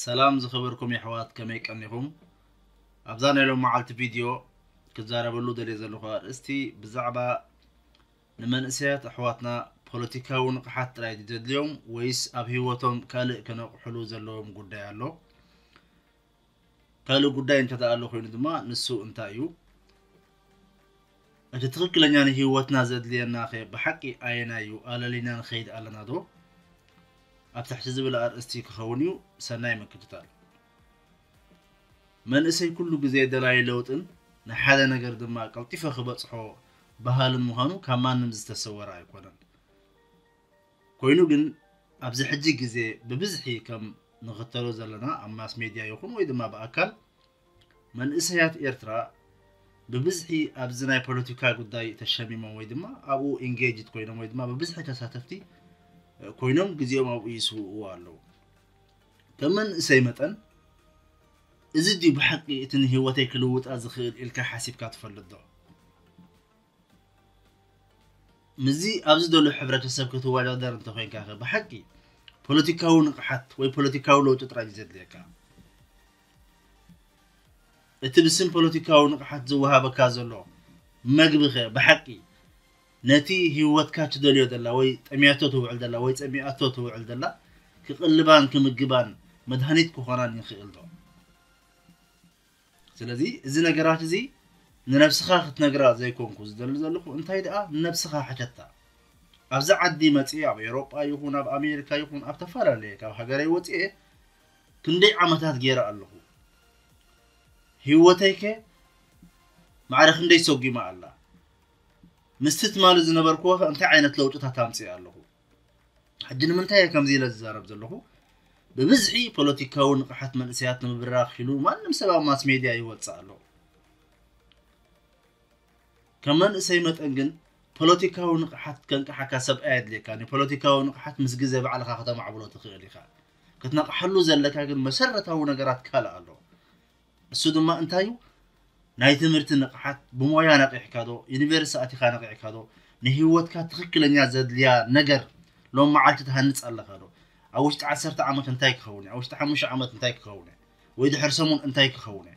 ሰላም ዝኸበርኩም የሕዋት፣ ከመይ ቀኒኹም? ኣብዛ ናይ ሎም መዓልቲ ቪድዮ ክዛረበሉ ደልየ ዘለኹ ኣርእስቲ ብዛዕባ ንመንእሰያት ኣሕዋትና ፖለቲካዊ ንቕሓት ጥራይ ድዩ ዘድልዮም ወይስ ኣብ ህይወቶም ካልእ ከነቕሕሉ ዘለዎም ጉዳይ ኣሎ? ካልእ ጉዳይ እንተ ደኣ ኣሎ ኮይኑ ድማ ንሱ እንታይ እዩ? እቲ ትኽክለኛ ንህይወትና ዘድልየና ኸ ብሓቂ ኣየናይ እዩ? ኣለሊና ንኸይድ ኣለና ዶ? ኣብ ትሕቲ ዝብል ኣርእስቲ ክኸውን እዩ። ሰናይ ምክትታል። መንእሰይ ኩሉ ግዜ ደላይ ለውጥን ንሓደ ነገር ድማ ቀልጢፈ ክበጽሖ በሃልን ምዃኑ ካብ ማንም ዝተሰወረ ኣይኮነን። ኮይኑ ግን ኣብዚ ሕጂ ግዜ ብብዝሒ ከም ንኽተሎ ዘለና ኣብ ማስ ሜድያ ይኹን ወይ ድማ ብኣካል መንእሰያት ኤርትራ ብብዝሒ ኣብዚ ናይ ፖለቲካ ጉዳይ ተሸሚሞም ወይ ድማ ኣብኡ ኢንጌጅድ ኮይኖም ወይ ድማ ብብዝሒ ተሳተፍቲ ኮይኖም ግዜኦም ኣብኡ ይስውእዎ ኣለዉ። ከም መንእሰይ መጠን እዚ ድዩ ብሓቂ እቲ ንህይወተይ ክልውጣ ዝኽእል ኢልካ ሓሲብካ ትፈልጥ ዶ? ምስዚ ኣብዚ ዘሎ ሕብረተሰብ ክትወዳደር እንተኾይንካ ኸ ብሓቂ ፖለቲካዊ ንቕሓት ወይ ፖለቲካዊ ለውጢ ጥራይ እዩ ዘድልየካ? እቲ ብስም ፖለቲካዊ ንቕሓት ዝወሃበካ ዘሎ መግቢ ኸ ብሓቂ ነቲ ህይወትካ ትደልዮ ዘላ ወይ ጠምያቶ ትውዕል ዘላ ወይ ጸሚኣቶ ትውዕል ዘላ ክቕልባን ክምግባን መድሃኒት ክኾናን ይኽእል ዶ? ስለዚ እዚ ነገራት እዚ ንነብስኻ ክትነግራ ዘይኮንኩ ዝደሊ ዘለኹ፣ እንታይ ደኣ ንነብስኻ ሕተታ። ኣብዚ ዓዲ መጽየ ኣብ ኤውሮጳ ይኹን ኣብ ኣሜሪካ ይኹን ኣብ ተፈላለየ ካብ ሃገረይ ወጽየ ክንደይ ዓመታት ገይረ ኣለኹ? ህይወተይከ ማዕረ ክንደይ ሰጒማ ኣላ? ምስቲ ትማሊ ዝነበርኩዎ ከ እንታይ ዓይነት ለውጥታት ኣምጽእ ኣለኹ? ሕጂ ንምንታይ እየ ከምዚ ኢለ ዝዛረብ ዘለኹ? ብብዝሒ ፖለቲካዊ ንቕሓት መንእሰያት ንምብራኽ ኢሉ ማንም ሰብ ኣብ ማስ ሜድያ ይወጽእ ኣሎ። ከም መንእሰይ መጠን ግን ፖለቲካዊ ንቕሓት ከንቅሓካ ሰብ ኣየድልየካ። ንፖለቲካዊ ንቕሓት ምስ ግዜ ባዕልኻ ከተማዕብሎ ትኽእል ኢኻ። ክትነቕሓሉ ዘለካ ግን መሰረታዊ ነገራት ካልእ ኣሎ። እሱ ድማ እንታይ እዩ? ናይ ትምህርቲ ንቕሓት፣ ብሞያ ነቒሕካ ዶ? ዩኒቨርሲቲ ኣቲኻ ነቒሕካ ዶ? ንህይወትካ ትኽክለኛ ዘድልያ ነገር ሎም መዓልቲ ትሃንጽ ኣለኻ ዶ? ኣብ ውሽጢ ዓሰርተ ዓመት እንታይ ክኸውን እየ? ኣብ ውሽጢ ሓሙሽተ ዓመት እንታይ ክኸውን እየ? ወይ ድሕሪ ሰሙን እንታይ ክኸውን እየ?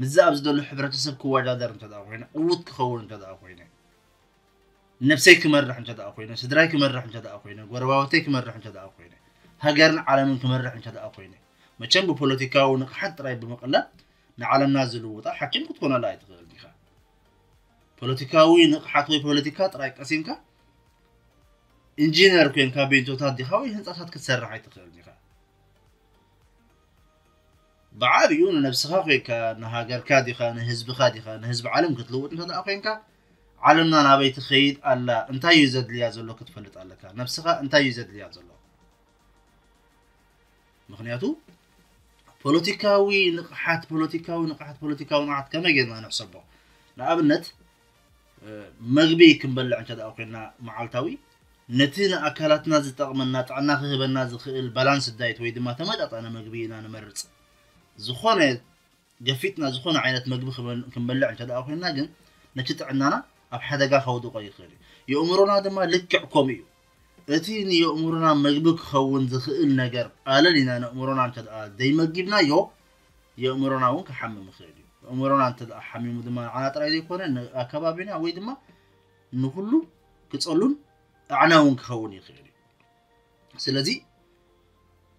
ምስዚ ኣብዚ ዘሎ ሕብረተሰብ ክወዳደር እንተ ደኣ ኮይነ፣ ዕዉት ክኸውን እንተ ደኣ ኮይነ፣ ነብሰይ ክመርሕ እንተ ደኣ ኮይነ፣ ስድራይ ክመርሕ እንተ ደኣ ኮይነ፣ ጎረባብተይ ክመርሕ እንተ ደኣ ኮይነ፣ ሃገርን ዓለምን ክመርሕ እንተ ደኣ ኮይነ፣ መቸም ብፖለቲካዊ ንቕሓት ጥራይ ብምቕላብ ንዓለምና ዝልውጣ ሓኪም ክትኮነላ ኣይትኽእልን ኢኻ። ፖለቲካዊ ንቕሓት ወይ ፖለቲካ ጥራይ ቀሲምካ ኢንጂነር ኮይንካ ቤንቶታት ዲኻ ወይ ህንጻታት ክትሰርሕ ኣይትኽእልን ኢኻ። ብዓብዩ ንነብስኻ ኮይንካ ንሃገርካ ዲኻ ንህዝብኻ ዲኻ ንህዝቢ ዓለም ክትልውጥ እንተ ደኣ ኮይንካ ዓለምና ናበይ ትኸይድ ኣላ እንታይ እዩ ዘድልያ ዘሎ ክትፈልጥ ኣለካ። ነብስኻ እንታይ እዩ ዘድልያ ዘሎ? ምኽንያቱ ፖለቲካዊ ንቕሓት ፖለቲካዊ ንቕሓት ፖለቲካዊ ንቕሓት ከመይ ጌርና ንሕሰቦ? ንኣብነት መግቢ ክንበልዕ እንተ ደኣ ኮይንና መዓልታዊ ነቲ ንኣካላትና ዝጠቕመና ጥዕና ክህበና ዝኽእል ባላንስ ዳይት ወይ ድማ ተመጣጣነ መግቢ ኢና ንመርጽ። ዝኾነ ገፊጥና ዝኾነ ዓይነት መግቢ ክንበልዕ እንተ ደኣ ኮይንና ግን ነቲ ጥዕናና ኣብ ሓደጋ ከውድቆ ይኽእል እዩ። የእምሮና ድማ ልክዕ ከምኡ እዩ። እቲ ንየእምሮና መግቢ ክኸውን ዝኽእል ነገር ኣለሊና ነእምሮና እንተ ደኣ ዘይመጊብናዮ የእምሮና እውን ክሓምም ይኽእል እዩ። የእምሮና እንተ ደኣ ሓሚሙ ድማ ንዓና ጥራይ ዘይኮነ ንኣከባቢና ወይ ድማ ንኹሉ ክጸሉን ኣዕናውን ክኸውን ይኽእል እዩ። ስለዚ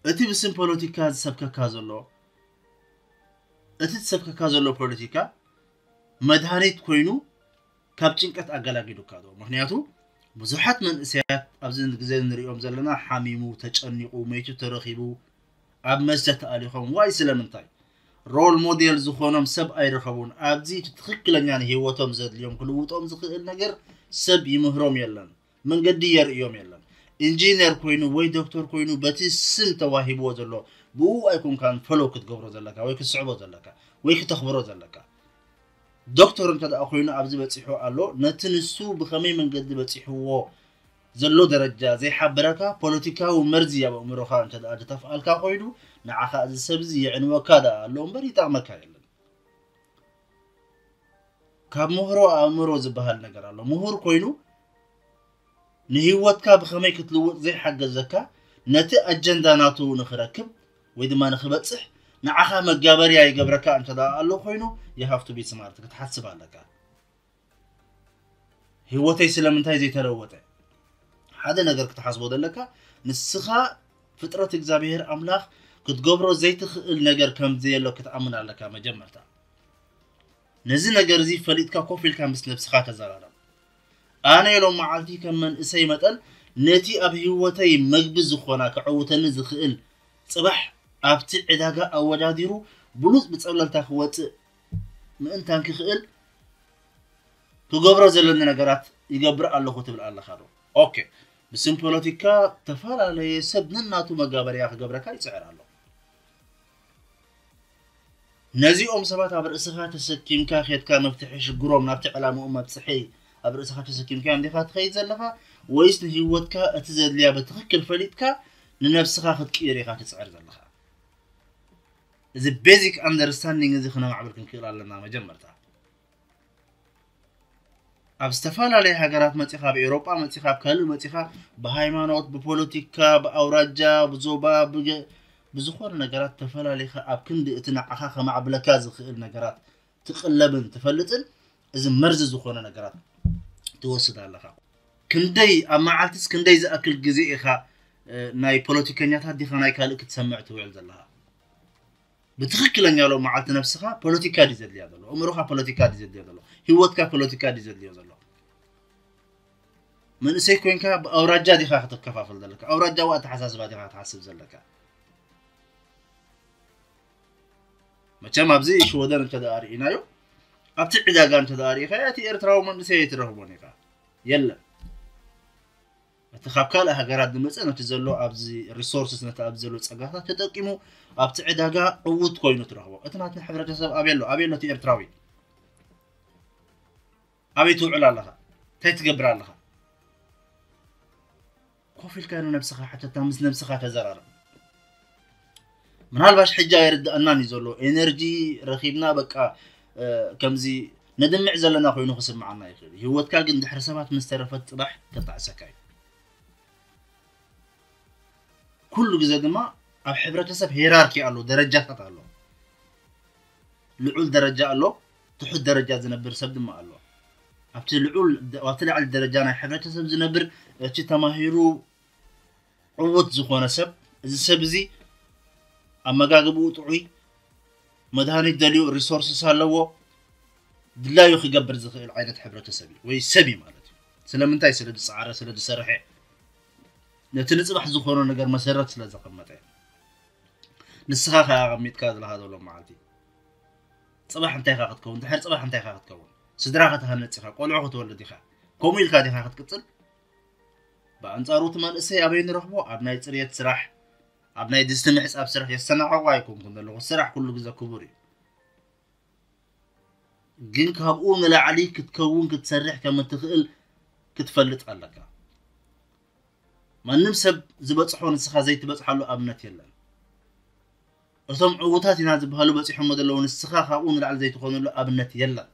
እቲ ብስም ፖለቲካ ዝሰብከካ ዘሎ እቲ ዝሰብከካ ዘሎ ፖለቲካ መድሃኒት ኮይኑ ካብ ጭንቀት ኣገላጊሉካ ዶ? ምክንያቱ ብዙሓት መንእሰያት ኣብዚ ግዜ ንሪኦም ዘለና ሓሚሙ፣ ተጨኒቑ፣ መይቱ ተረኺቡ፣ ኣብ መስተ ተኣሊኾም ዋይ ስለምንታይ ሮል ሞዴል ዝኾኖም ሰብ ኣይረኸቡን። ኣብዚ እቲ ትኽክለኛ ንህይወቶም ዘድልዮም ክልውጦም ዝኽእል ነገር ሰብ ይምህሮም የለን። መንገዲ የርእዮም የለን። ኢንጂነር ኮይኑ ወይ ዶክተር ኮይኑ በቲ ስም ተዋሂብዎ ዘሎ ብኡ ኣይኮንካን ፈሎ ክትገብሮ ዘለካ ወይ ክትስዕቦ ዘለካ ወይ ክተኽብሮ ዘለካ። ዶክተር እንተ ደኣ ኮይኑ ኣብዚ በጺሑ ኣሎ ነቲ ንሱ ብኸመይ መንገዲ በጺሕዎ ዘሎ ደረጃ ዘይሓበረካ ፖለቲካዊ መርዚ ኣብ ኣእምሮኻ እንተ ደኣ ድተፍኣልካ ኮይኑ ንዓኻ እዚ ሰብ እዚ የዕንወካ ደኣ ኣሎ እምበር ይጠቕመካ የለን። ካብ ምህሮ ኣእምሮ ዝበሃል ነገር ኣሎ። ምሁር ኮይኑ ንህይወትካ ብኸመይ ክትልውጥ ዘይሓገዘካ ነቲ ኣጀንዳ ናቱ ንኽረክብ ወይ ድማ ንክበፅሕ ንዓኻ መጋበርያ ይገብረካ እንተ ደኣ ኣሎ ኮይኑ፣ you have to be smart፣ ክትሓስብ ኣለካ። ህይወተይ ስለምንታይ ዘይተለወጠ? ሓደ ነገር ክትሓስቦ ዘለካ፣ ንስኻ ፍጥረት እግዚኣብሔር ኣምላኽ ክትገብሮ ዘይትኽእል ነገር ከም ዘየሎ ክትኣምን ኣለካ። መጀመርታ ነዚ ነገር እዚ ፈሊጥካ ኮፍ ኢልካ ምስ ነብስኻ ተዘራረብ። ኣነ ሎም መዓልቲ ከም መንእሰይ መጠን ነቲ ኣብ ህይወተይ መግቢ ዝኾና ከዕውተኒ ዝኽእል ጽባሕ ኣብቲ ዕዳጋ ኣወዳዲሩ ብሉጽ ብጸብለልታ ክወጽእ ምእንታን ክኽእል ክገብሮ ዘለኒ ነገራት ይገብር ኣለኹ ትብል ኣለኻ ዶ? ኦኬ፣ ብስም ፖለቲካ ተፈላለየ ሰብ ነናቱ መጋበርያ ክገብረካ ይጽዕር ኣሎ። ነዚኦም ሰባት ኣብ ርእስኻ ተሰኪምካ ኬድካ መፍትሒ ሽግሮም ናብቲ ዕላምኦም መብፅሒ ኣብ ርእስኻ ተሰኪምካ እንዲኻ ትኸይድ ዘለኻ፣ ወይስ ንህይወትካ እቲ ዘድልያ ብትኽክል ፈሊጥካ ንነብስኻ ክትቅይር ኢኻ ትፅዕር ዘለኻ? እዚ basic understanding እዚ ክነማዕብል ክንክእል ኣለና። መጀመርታ ኣብ ዝተፈላለየ ሃገራት መፂኻ፣ ኣብ ኤውሮጳ መፂኻ፣ ኣብ ካልእ መፂኻ፣ ብሃይማኖት፣ ብፖለቲካ፣ ብኣውራጃ፣ ብዞባ፣ ብገ- ብዝኾነ ነገራት ተፈላሊኻ ኣብ ክንዲ እቲ ንዓኻ ከማዕብለካ ዝኽእል ነገራት ትቕለብን ትፈልጥን፣ እዚ መርዚ ዝኾነ ነገራት ትወስድ ኣለኻ። ክንደይ ኣብ መዓልትስ ክንደይ ዝኣክል ግዜ ኢኻ ናይ ፖለቲከኛታት ዲኻ ናይ ካልእ ክትሰምዕ ትውዕል ዘለኻ? ብትኽክለኛ ሎ መዓልቲ ነብስኻ ፖለቲካ ድዩ ዘድልያ ዘሎ? እምሮኻ ፖለቲካ ድዩ ዘድልዮ ዘሎ? ህይወትካ ፖለቲካ ድዩ ዘድልዮ ዘሎ? መንእሰይ ኮይንካ ብኣውራጃ ዲኻ ክትከፋፈል ዘለካ? ኣውራጃዊ ኣተሓሳስባ ዲኻ ክትሓስብ ዘለካ? መቸም ኣብዚ ሽወደን እንተ ደኣ ርኢናዮ፣ ኣብቲ ዕዳጋ እንተ ደኣ ርኢኻ፣ እቲ ኤርትራዊ መንእሰይ ኣይትረኽቦን ኢኻ። የለን። እቲ ካብ ካልእ ሃገራት ዝመጸ ነቲ ዘሎ ኣብዚ ሪሶርስስ፣ ነቲ ኣብዚ ዘሎ ጸጋታት ተጠቂሙ ኣብቲ ዕዳጋ ዕዉት ኮይኑ ትረኽቦ። እቲ ናትና ሕብረተሰብ ኣበይ ኣሎ? ኣበይ ኣሎ እቲ ኤርትራዊ? ኣበይ ትውዕል ኣለኻ? እንታይ ትገብር ኣለኻ? ኮፍ ኢልካ ንነብስኻ ሕተታ፣ ምስ ነብስኻ ተዘራረብ። ምናልባሽ ሕጂ ኣይርድኣናን እዩ ዘሎ። ኤነርጂ ረኺብና በቃ ከምዚ ነድምዕ ዘለና ኮይኑ ክስምዓና ይኽእል። ህይወትካ ግን ድሕሪ ሰባት ምስ ተረፈት ጽባሕ ከጣዕሰካ እዩ። ኩሉ ግዜ ድማ ኣብ ሕብረተሰብ ሄራርኪ ኣሎ፣ ደረጃታት ኣሎ። ልዑል ደረጃ ኣሎ፣ ትሑት ደረጃ ዝነብር ሰብ ድማ ኣሎ። ኣብቲ ልዑል ኣብቲ ላዕሊ ደረጃ ናይ ሕብረተሰብ ዝነብር እቲ ተማሂሩ ዕዉት ዝኾነ ሰብ፣ እዚ ሰብ እዚ ኣመጋግብኡ ጥዑይ፣ መድሃኒት ደልዩ፣ ሪሶርስስ ኣለዎ፣ ድላዩ ክገብር ዝኽእል ዓይነት ሕብረተሰብ እዩ ወይ ሰብ እዩ ማለት እዩ። ስለምንታይ? ስለ ዝጸዓረ፣ ስለ ዝሰርሐ፣ ነቲ ንጽባሕ ዝኾኖ ነገር መሰረት ስለ ዘቐመጠ። ንስኻ ከኣ ኣቐሚጥካ ዘለኻ ዘሎ መዓልቲ፣ ጽባሕ እንታይ ኢኻ ክትከውን? ድሕሪ ጽባሕ እንታይ ኢኻ ክትከውን? ስድራ ክትሃንጽ ኢኻ፣ ቆልዑ ክትወልድ ኢኻ። ከምኡ ኢልካ ዲኻ ክትቅጽል? ብኣንጻሩ እቲ መንእሰይ ኣበይ ንረኽቦ? ኣብ ናይ ጽርየት ስራሕ፣ ኣብ ናይ ድስቲ ምሕጻብ ስራሕ። የስተናዕቆ ኣይኮንኩን ዘለኹ፣ ስራሕ ኩሉ ግዜ ክቡር እዩ። ግን ካብኡ ንላዕሊ ክትከውን ክትሰርሕ ከም እትኽእል ክትፈልጥ ኣለካ። ማንም ሰብ ዝበጽሖ ንስኻ ዘይትበጽሓሉ ኣብነት የለን። እቶም ዕዉታት ኢና ዝበሃሉ በጺሖሞ ዘለዉ፣ ንስኻ ካብኡ ንላዕሊ ዘይትኾነሉ ኣብነት የለን።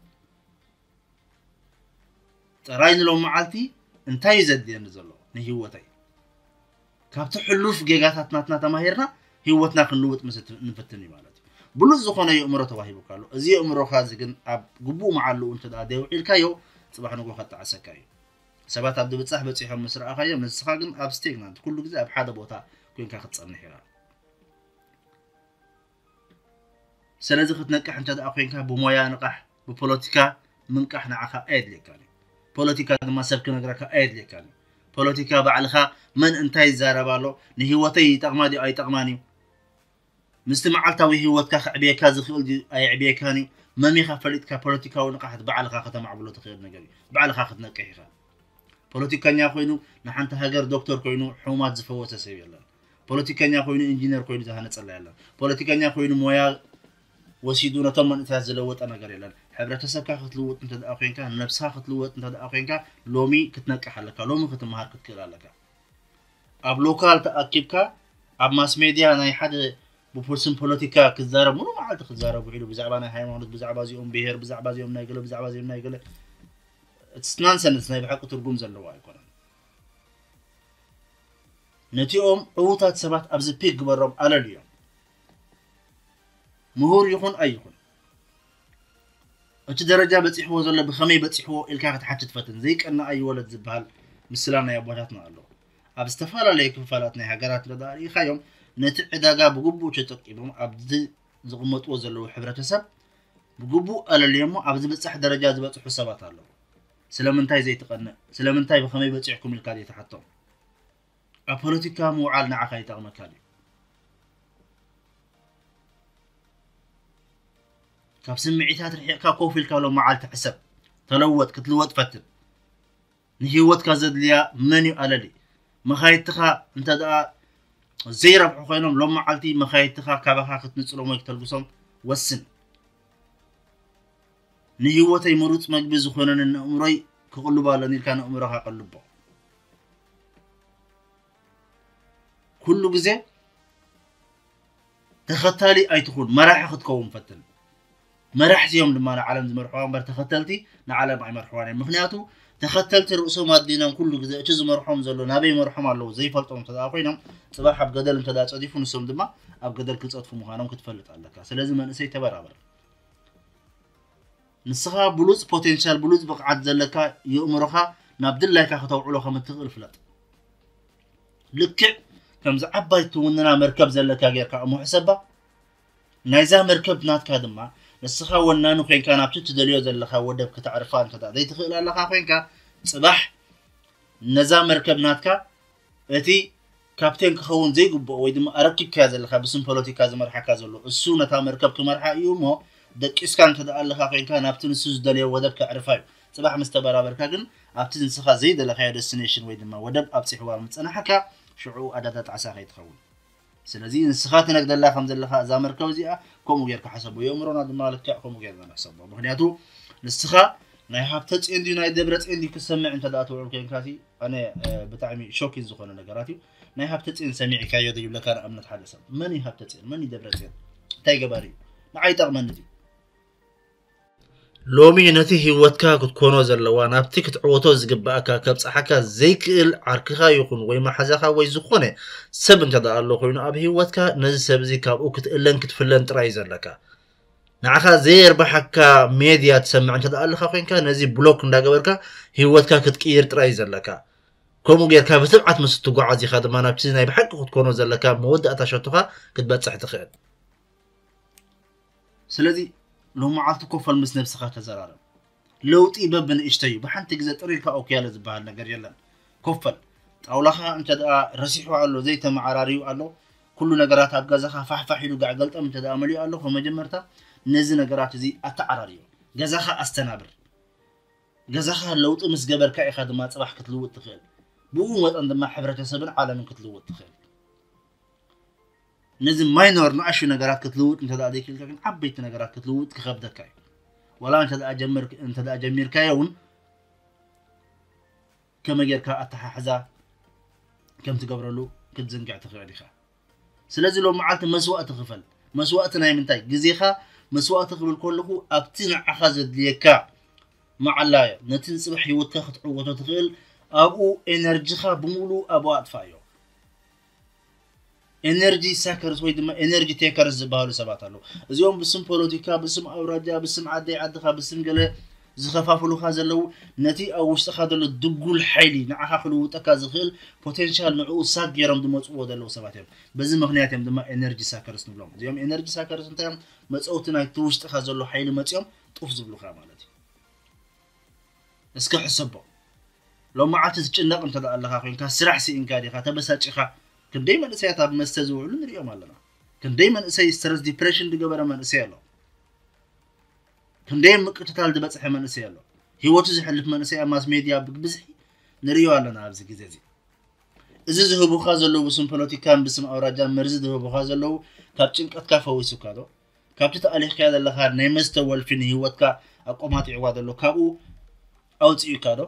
ጥራይ ንሎም መዓልቲ እንታይ እዩ ዘድልየኒ ዘሎ ንህይወተይ? ካብቲ ሕሉፍ ጌጋታት ናትና ተማሂርና ህይወትና ክንልውጥ ምስ እት- ንፍትን እዩ ማለት እዩ። ብሉጽ ዝኾነ የእምሮ ተዋሂቡካ ኣሎ። እዚ የእምሮኻ እዚ ግን ኣብ ግቡእ መዓልኡ እንተ ደኣ ደይውዒልካዮ፣ ጽባሕ ንግሆ ከጣዕሰካ እዩ። ሰባት ኣብ ድብጻሕ በጺሖም ምስ ረኣኻዮም፣ ንስኻ ግን ኣብ ስቴግናንት፣ ኩሉ ግዜ ኣብ ሓደ ቦታ ኮንካ ክትጸንሕ ኢኻ። ስለዚ ክትነቅሕ እንተ ደኣ ኮንካ፣ ብሞያ ንቃሕ፣ ብፖለቲካ ምንቃሕ ንዓኻ ኣየድልየካን እዩ። ፖለቲካ ድማ ሰብ ክነግረካ ኣየድልየካን እዩ። ፖለቲካ ባዕልኻ መን እንታይ ይዛረብ ኣሎ፣ ንህይወተይ ይጠቕማ ድዩ ኣይጠቕማን እዩ፣ ምስቲ መዓልታዊ ህይወትካ ከዕብየካ ዝኽእል ድዩ ኣየዕብየካን እዩ፣ መሚኻ ፈሊጥካ ፖለቲካዊ ንቕሓት ባዕልኻ ከተማዕብሎ ትኽእል ነገር እዩ። ባዕልኻ ክትነቅሕ ኢኻ። ፖለቲከኛ ኮይኑ ንሓንቲ ሃገር ዶክተር ኮይኑ ሕሙማት ዝፈወሰ ሰብ የለን። ፖለቲከኛ ኮይኑ ኢንጂነር ኮይኑ ዝሃነጸላ የለን። ፖለቲከኛ ኮይኑ ሞያ ወሲዱ ነቶም መንእሰያት ዝለወጠ ነገር የለን። ሕብረተሰብካ ክትልውጥ እንተ ደኣ ኮንካ፣ ነብስኻ ክትልወጥ እንተ ደኣ ኮንካ፣ ሎሚ ክትነቅሕ ኣለካ፣ ሎሚ ክትመሃር ክትክእል ኣለካ። ኣብ ሎካል ተኣኪብካ ኣብ ማስ ሜድያ ናይ ሓደ ብስም ፖለቲካ ክዛረብ፣ ሙሉ መዓልቲ ክዛረብ ውዒሉ፣ ብዛዕባ ናይ ሃይማኖት፣ ብዛዕባ እዚኦም ብሄር፣ ብዛዕባ እዚኦም ናይ ገለ፣ ብዛዕባ እዚኦም ናይ ገለ፣ it's nonsense፣ ናይ ብሓቂ ትርጉም ዘለዎ ኣይኮነን። ነቲኦም ዕዉታት ሰባት ኣብዚ ፒክ ግበሮም ኣለልዮም። ምሁር ይኹን ኣይኹን፣ እቲ ደረጃ በፂሕዎ ዘሎ ብኸመይ በፂሕዎ ኢልካ ክትሓትት ፈትን። ዘይቀናእ ኣይወለድ ዝበሃል ምስላ ናይ ኣቦታትና ኣሎ። ኣብ ዝተፈላለየ ክፋላት ናይ ሃገራት እንተደኣ ርኢኻዮም፣ ነቲ ዕዳጋ ብግቡእ ተጠቂሞም ኣብዚ ዝቕመጥዎ ዘለዉ ሕብረተሰብ ብግቡእ ኣለልዮሞ ኣብ ዝብጻሕ ደረጃ ዝበጽሑ ሰባት ኣለዉ። ስለምንታይ ዘይትቐንእ? ስለምንታይ ብኸመይ በጺሕኩም ኢልካ ዘይትሓቶም? ኣብ ፖለቲካ ምውዓል ንዓኻ ይጠቕመካ ድዩ? ካብ ስምዒታት ርሒቕካ ኮፍ ኢልካ ሎም መዓልቲ ሕሰብ። ተለወጥ፣ ክትልወጥ ፈትን። ንህይወትካ ዘድልያ መን እዩ ኣለሊ? መኻይድትኻ እንተ ደኣ ዘይረብሑ ኮይኖም ሎም መዓልቲ መኻይድትኻ ካባኻ ክትንጽሎም ወይ ክተልግሶም ወስን። ንህይወተይ ምሩጽ መግቢ ዝኾነኒ ንእምሮይ ክቕልቦ ኣለኒ ኢልካ ንእምሮኻ ቀልቦ። ኩሉ ግዜ ተኸታሊ ኣይትኹን፣ መራሒ ክትከውን ፈትን። መራሕቲ እዮም ድማ ንዓለም ዝመርሕዋ እምበር ተኸተልቲ ንዓለም ኣይመርሕዋን እዮም። ምኽንያቱ ተኸተልቲ ርእሶም ኣዲኖም ኩሉ ግዜ እቲ ዝመርሖም ዘሎ ናበይ መርሖም ኣለዉ ዘይፈልጦም እንተ ደኣ ኮይኖም፣ ጽባሕ ኣብ ገደል እንተ ደኣ ጸዲፉ ንሶም ድማ ኣብ ገደል ክጸድፉ ምዃኖም ክትፈልጥ ኣለካ። ስለዚ መንእሰይ ተበራበር። ንስኻ ብሉጽ ፖቴንሻል፣ ብሉጽ ብቕዓት ዘለካ፣ የእምሮኻ ናብ ድላይካ ከተውዕሎ ከም እትኽእል ፍለጥ። ልክዕ ከምዚ ዓባይ ትውንና መርከብ ዘለካ ጌርካ እሞ ሕሰባ። ናይዛ መርከብ ናትካ ድማ ንስኻ ወናኒ ኮይንካ ናብቲ ትደልዮ ዘለኻ ወደብ ከተዕርፋ እንተ ደኣ ዘይትኽእል ኣለኻ ኮይንካ፣ ጽባሕ ነዛ መርከብ ናትካ እቲ ካፕቴን ክኸውን ዘይግብኦ ወይ ድማ ኣረኪብካዮ ዘለኻ ብስም ፖለቲካ ዝመርሓካ ዘሎ እሱ ነታ መርከብ ክመርሓ እዩ እሞ፣ ደቂስካ እንተ ደኣ ኣለኻ ኮይንካ ናብቲ ንሱ ዝደልዮ ወደብ ከዕርፋ እዩ። ጽባሕ ምስ ተበራበርካ ግን ኣብቲ ንስኻ ዘይደለኻዮ ደስቲኔሽን ወይ ድማ ወደብ ኣብጺሕዋ ምስ ጸናሓካ፣ ሽዑ ኣዳዳ ጣዕሳ ከይትኸውን። ስለዚ ንስኻ ትነግደላ ከም ዘለኻ እዛ መርከብ እዚኣ ከምኡ ጌርካ ሓሰቦ። የእምሮና ድማ ልክዕ ከምኡ ጌርና ንሕሰቦ። ምኽንያቱ ንስኻ ናይ ሃብተጽዮን ድዩ ናይ ደብረጽዮን ድዩ ክትሰምዕ እንተ ደኣ ትውዕል ኮይንካ ሲ፣ ኣነ፣ እ፣ ብጣዕሚ ሾኪን ዝኾነ ነገራት እዩ። ናይ ሃብተጽዮን ሰሚዕካዮ ዶ ይብለካ ንኣብነት ሓደ ሰብ። መን እዩ ሃብተጽዮን? መን እዩ ደብረጽዮን? እንታይ ገባሪ እዩ? ንዓይ ይጠቕመኒ ድዩ? ሎሚ ነቲ ህይወትካ ክትኮኖ ዘለዋ፣ ናብቲ ክትዕወቶ ዝግብኣካ ከብጽሓካ ዘይክእል ዓርክኻ ይኹን ወይ መሓዛኻ ወይ ዝኾነ ሰብ እንተ ደኣ ኣሎ ኮይኑ ኣብ ህይወትካ፣ ነዚ ሰብ እዚ ካብኡ ክትእለን ክትፍለን ጥራይ እዩ ዘለካ። ንዓኻ ዘየርብሓካ ሜድያ ትሰምዕ እንተ ደኣ ኣለኻ ኮይንካ፣ ነዚ ብሎክ እንዳገበርካ ህይወትካ ክትቅይር ጥራይ እዩ ዘለካ። ከምኡ ጌርካ ብትብዓት ምስ እትጓዓዝ ኢኻ ድማ ናብቲ ናይ ብሓቂ ክትኮኖ ዘለካ መወዳእታ ሸቶኻ ክትበጽሕ ትኽእል። ስለዚ ሎም መዓልቲ ኮፈል ምስ ነብስኻ ተዘራረብ። ለውጢ በብንእሽተይ እዩ። ብሓንቲ ግዜ ጥር ኢልካ ኦኬ ያለ ዝበሃል ነገር የለን። ኮፈል። ጣውላኻ እንተ ደኣ ረሲሑ ኣሎ፣ ዘይተመዓራርዩ ኣሎ፣ ኩሉ ነገራት ኣብ ገዛኻ ፋሕፋሕ ኢሉ ጋዕ ገልጠም እንተ ደኣ መሊኡ ኣሎ፣ ካብ መጀመርታ ነዚ ነገራት እዚ ኣተዓራርዮ። ገዛኻ ኣስተናብር። ገዛኻ ለውጢ ምስ ገበርካ ኢኻ ድማ ጽባሕ ክትልውጥ ትኽእል። ብኡ መጠን ድማ ሕብረተሰብን ዓለምን ክትልውጥ ትኽእል። ነዚ ማይኖር ንኣሽቱ ነገራት ክትልውጥ እንተ ደኣ ዘይክእልካ ግን ዓበይቲ ነገራት ክትልውጥ ክኸብደካ እዩ። ዋላ እንተ ደኣ ጀምር-፣ እንተ ደኣ ጀሚርካዮ እውን ከመይ ጌርካ ኣተሓሕዛ ከም ትገብረሉ ክትዝንግዕ ትኽእል ኢኻ። ስለዚ ሎም መዓልቲ መስዋእቲ ክፈል። መስዋእቲ ናይ ምንታይ? ግዜኻ መስዋእቲ ክብል ከለኹ ኣብቲ ንዓኻ ዘድልየካ መዓላ እዮ። ነቲ ንጽባሕ ህይወትካ ክትዕወቶ ትኽእል ኣብኡ ኤነርጂኻ ብምሉኡ ኣብኡ ኣጥፋእዮ። ኤነርጂ ሳከርስ ወይ ድማ ኤነርጂ ቴከርስ ዝበሃሉ ሰባት ኣለዉ። እዚኦም ብስም ፖለቲካ፣ ብስም ኣውራጃ፣ ብስም ዓደይ ዓድኻ፣ ብስም ገለ ዝኸፋፍሉኻ ዘለዉ፣ ነቲ ኣብ ውሽጥኻ ዘሎ ድጉል ሓይሊ ንዓኻ ክልውጠካ ዝኽእል ፖቴንሻል ንዕኡ ሳክ ገይሮም ዝመጽእዎ ዘለዉ ሰባት እዮም። በዚ ምኽንያት እዮም ድማ ኤነርጂ ሳከርስ ንብሎም። እዚኦም ኤነርጂ ሳከርስ እንታይ እዮም? መጸውቲ ናይቲ ውሽጥኻ ዘሎ ሓይሊ መጺኦም ጡፍ ዝብሉኻ ማለት እዩ። እስከ ሕሰቦ። ሎም መዓልቲ ትጭነቕ እንተ ደኣ ኣለኻ ኮይንካ፣ ስራሕ ስኢንካ ዲኻ፣ ተበሳጪኻ፣ ክንደይ መንእሰያት ኣብ መስተ ዝውዕሉ ንሪኦም ኣለና። ክንደይ መንእሰይ ስትረስ ዲፕሬሽን ዝገበረ መንእሰይ ኣሎ። ክንደይ ምቅትታል ዝበጽሐ መንእሰይ ኣሎ። ህይወቱ ዝሕልፍ መንእሰይ ኣብ ማስ ሜድያ ብብዝሒ ንሪኦ ኣለና ኣብዚ ግዜ እዚ። እዚ ዝህቡኻ ዘለዉ ብስም ፖለቲካን ብስም ኣውራጃን መርዚ ዝህቡኻ ዘለዉ ካብ ጭንቀትካ ፈዊሱካ ዶ? ካብቲ ተኣሊኽካዮ ዘለኻ ናይ መስተ ወልፊ ንህይወትካ ኣቆማጢዕዋ ዘሎ ካብኡ ኣውጺኡካ ዶ?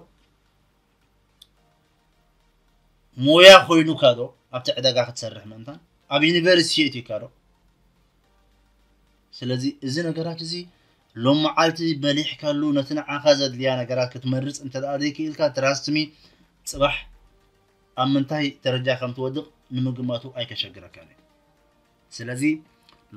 ሞያ ኮይኑካ ዶ ኣብቲ ዕዳጋ ክትሰርሕ ምእንታን? ኣብ ዩኒቨርሲቲ የእትዩካ ዶ? ስለዚ እዚ ነገራት እዚ ሎም መዓልቲ በሊሕካሉ ነቲ ንዓኻ ዘድልያ ነገራት ክትመርጽ እንተ ደኣ ዘይክኢልካ፣ ትራስት ሚ፣ ጽባሕ ኣብ ምንታይ ደረጃ ከም ትወድቕ ንምግማቱ ኣይከሸግረካን እዩ። ስለዚ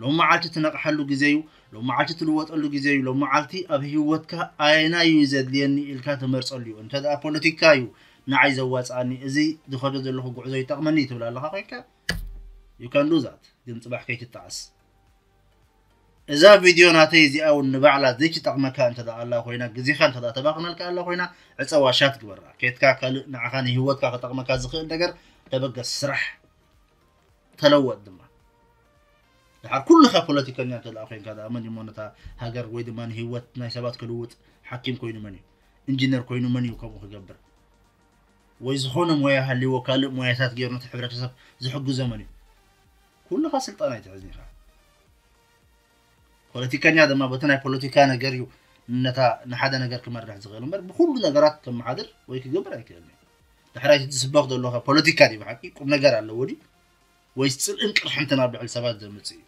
ሎም መዓልቲ ትነቕሓሉ ግዜ እዩ። ሎም መዓልቲ ትልወጠሉ ግዜ እዩ። ሎም መዓልቲ ኣብ ህይወትካ ኣየናይ እዩ ዘድልየኒ ኢልካ ትመርፀሉ እዩ። እንተ ደኣ ፖለቲካ እዩ ንዓይ ዘዋፅኣኒ፣ እዚ ዝኸዶ ዘለኹ ጉዕዞ ይጠቕመኒ ትብል ኣለኻ ኮይንካ፣ you can do that። ግን ፅባሕ ከይትጠዓስ። እዛ ቪድዮ ናተይ እዚኣ እውን ንባዕላ ዘይትጠቕመካ እንተ ደኣ ኣላ ኮይና፣ ግዜኻ እንተ ደኣ ተባኽነልካ ኣላ ኮይና፣ ዕፀዋ፣ ሻት ግበራ። ኬትካ ካልእ ንዓኻ ንህይወትካ ክጠቕመካ ዝኽእል ነገር ተበገስ፣ ስራሕ፣ ተለወጥ ድማ። ድሓር ኩልኻ ፖለቲከኛ እንተ ደኣ ኮይንካ ደኣ መን እዩ እሞ ነታ ሃገር ወይ ድማ ንህይወት ናይ ሰባት ክልውጥ? ሓኪም ኮይኑ መን እዩ? ኢንጂነር ኮይኑ መን እዩ ከምኡ ክገብር? ወይ ዝኾነ ሞያ ሃልይዎ ካልእ ሞያታት ገይሩ ነቲ ሕብረተሰብ ዝሕግዞ መን እዩ? ኩልኻ ስልጣን ኣይትሕዝን ኢኻ። ፖለቲከኛ ድማ በቲ ናይ ፖለቲካ ነገር እዩ ነታ ንሓደ ነገር ክመርሕ ዝኽእል እምበር ብኩሉ ነገራት ከመሓድር ወይ ክገብር ኣይክእልን እዩ። ድሕራይ እቲ ዝስበኽ ዘሎ ከ ፖለቲካ ድዩ ብሓቂ? ቁም ነገር ኣለዎ ድዩ? ወይስ ጽልእን ቅርሕንትን ኣብ ልዕሊ ሰባት ዘምጽእ እዩ?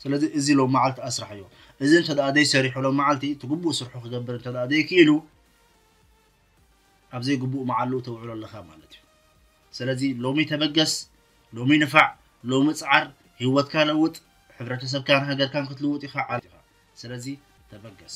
ስለዚ እዚ ሎም መዓልቲ ኣስራሕዮ። እዚ እንተ ደኣ ደይ ሰሪሑ ሎም መዓልቲ እቲ ግቡእ ስርሑ ክገብር እንተ ደኣ ደይ ክኢሉ ኣብ ዘይግቡእ መዓልኡ ተውዕሎ ኣለኻ ማለት እዩ። ስለዚ ሎሚ ተበገስ፣ ሎሚ ንፋዕ፣ ሎሚ ጽዓር፣ ህይወትካ ለውጥ፣ ሕብረተሰብካን ሃገርካን ክትልውጥ ኢኻ፣ ዓል ኢኻ። ስለዚ ተበገስ።